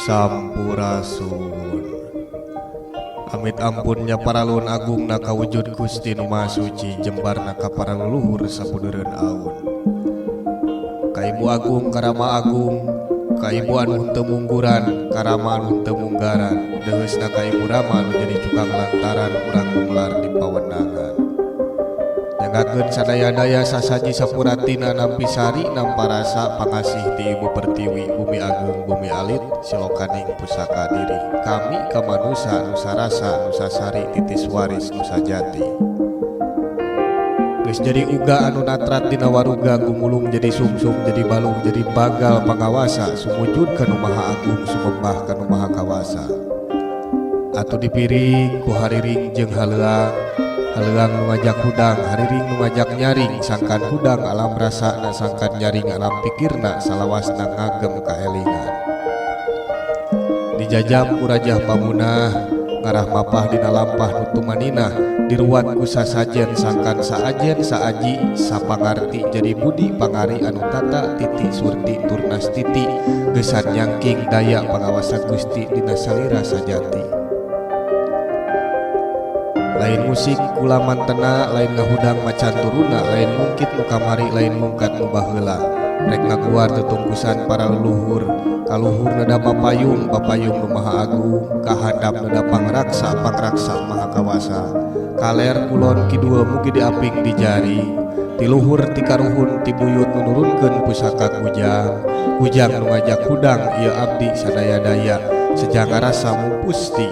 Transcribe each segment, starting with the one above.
Sampurasun. Amit ampun nya paralun agungna kawujud Gusti Nu Maha Suci jembarna ka para leluhur sapudeureun aun. Ka Ibu Agung ka Rama Agung, ka Ibu anu henteu mungguran, ka Rama anu henteu munggaran, deuheusna ka Ibu Rama anu jadi cukang lantaran urang gumelar di pawenangan. Nyanggakeun sadaya-daya sasaji sapuratina nampi sari nampa rasa pangasih ti Ibu Pertiwi Bumi Agung Bumi Alit silokaning pusaka diri kami ka manusa nusa rasa nusa sari titis waris nusa jati. Geus jadi uga anu natrat dina waruga gumulung jadi sungsung jadi balung jadi bagal pangawasa sumujud ka Nu Maha Agung sumembah ka Nu Maha Kawasa. Atuh dipiring ku hariring jeung haleuang haleuang nu ngajak hudang hariring nu ngajak nyaring sangkan hudang alam rasana sangkan nyaring alam pikirna salawasna ngagem kaelingan. Dijajam ku Rajah Pamunah ngarah mapah dina lampah nu tumaninah diruat ku sasajen sangkan saajen saaji sapangarti jadi budi pangari anu tata titi surti turnas titi geusan nyangking daya pangawasa Gusti dina salira sajati. Lain musik kula mantena lain ngahudang macan turuna lain mungkit nu kamari lain mungkat nu baheula rek ngaguar tetungkusan para leluhur kaluhur neda papayung papayung nu maha agung kahandap neda pangraksa pangraksa maha kawasa kaler kulon kidul mugi diaping di jari tiluhur ti karuhun ti buyut nu nurunkeun pusaka kujang kujang nu ngajak hudang ieu abdi sadaya-daya sejang ngarasa mumpusti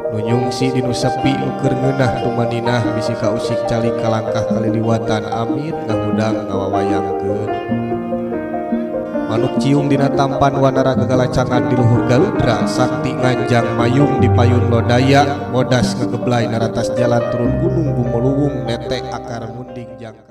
nu nyungsi dinu sepi nu keur ngeunah tumaninah bisi kausik calik kalangkah kaliliwatan amit ngahudang ngawawayangkeun. Manuk ciung dina tampan wanara gagalacangan di luhur galudra sakti nganjang mayung di payun lodaya bodas ngegeblay naratas jalan turun gunung gumuluwung netek akar munding jangkar.